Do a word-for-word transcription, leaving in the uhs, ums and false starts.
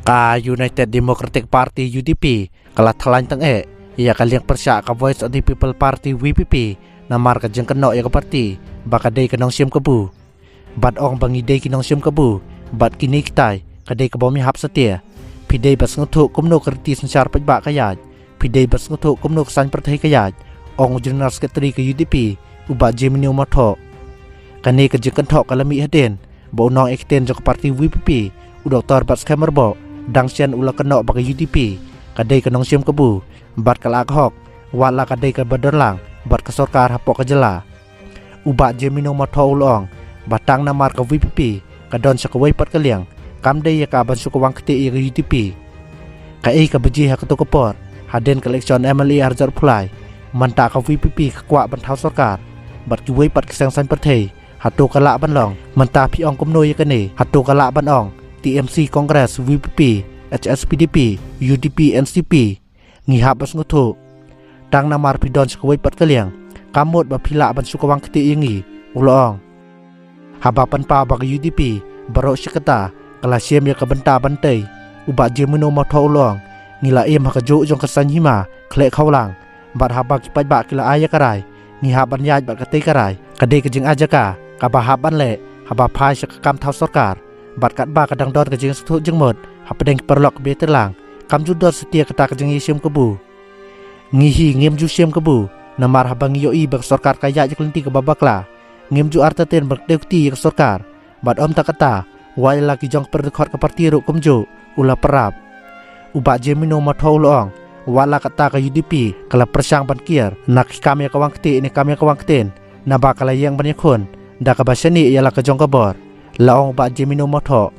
Ka United Democratic Party, U D P, ka la thalang tang eh ïa ka liang pyrshah ka Voice of the People Party, V P P, namar ka jingkynnoh ïa ka party ba ka dei ka nongshim kabu. Bad ong ba ngi dei ki nongshim kabu, bad kine kitai ka dei ka bym ïahap satia. Phi dei ban sngewthuh kumno ka riti synshar paidbah ka ïaid, phi dei ban sngewthuh kumno ka saiñ pyrthei ka ïaid, ong u General Secretary ka U D P, u Bah Jemino Mawthoh. Kane ka jingkynthoh ka la mih hadien ba u nongïaktien jong ka party V P P, u Doktor Batskhem Mayrboh, dang shen u la kynnoh ba ka U D P ka dei ka nongshim kabu bad ka la ka hok, wat la ka dei kaba don lang bad ka sorkar hapoh ka jylla. U Bah Jemino Mawthoh u la ong ba tang namar ka V P P ka don sha kawei pat ka liang, kam dei ïa ka ban shu kawang ktieh ïa ka U D P. Kaei kaba jia ha kato ka por, hadien ka election M L A arhajar arphew lai, mynta ka V P P ka kwah ban thaw sorkar bad kiwei pat ki seng saiñ pyrthei. Hato ka lah ban long? Mynta phi ong kumno ïa kane? Hato ka lah ban ong T M C, Congress, V P P, H S P D P, U D P, N C P? Ngi hap ban sngewthuh. Tang namar phi don sha kawei pat ka liang, kam mut ba phi lah ban shu kawang ktieh ïa ngi, u la ong. Haba pynpaw ba ka U D P baroh shi katta ka la shim ïa ka bynta ban tei, u Bah Jemino Mawthoh u la ong, ngi la im ha ka juh jong ka saiñ hima khleh khawlang, bad haba ki paidbah ki la ai ïa ka rai, ngi hap ban ïaid bad ka tei ka rai. Ka dei ka jingai jaka kaba hap ban leh haba phai sha ka kam thaw sorkar. Bad katba ka dang don ka jingsngewthuh jingmut hapdeng ki paralok ba ïatreilang, kam ju don satia kata ka jingïashim kabu. Ngi hi ngim ju shim kabu, namar haba ngi ïohi ba ka sorkar ka ïaid ïa ka lynti kaba bakla, ngim ju artatien ban kdew kti ïa ka sorkar. Bad ym tang katta, wat la ki jong ka pyrthei ka party ruh kumjuh, u la pyrshang. U Bah Jemino Mawthoh u la ong, wat la katta ka U D P ka la pyrshang ban kiar na ki kam ïa ka wang ktieh ne kam ïa ka wang ktien, naba ka la ïeng ban ïakhun da kaba shaniah ïa la ka jong ka bor. La ong u Bah Jemino Mawthoh,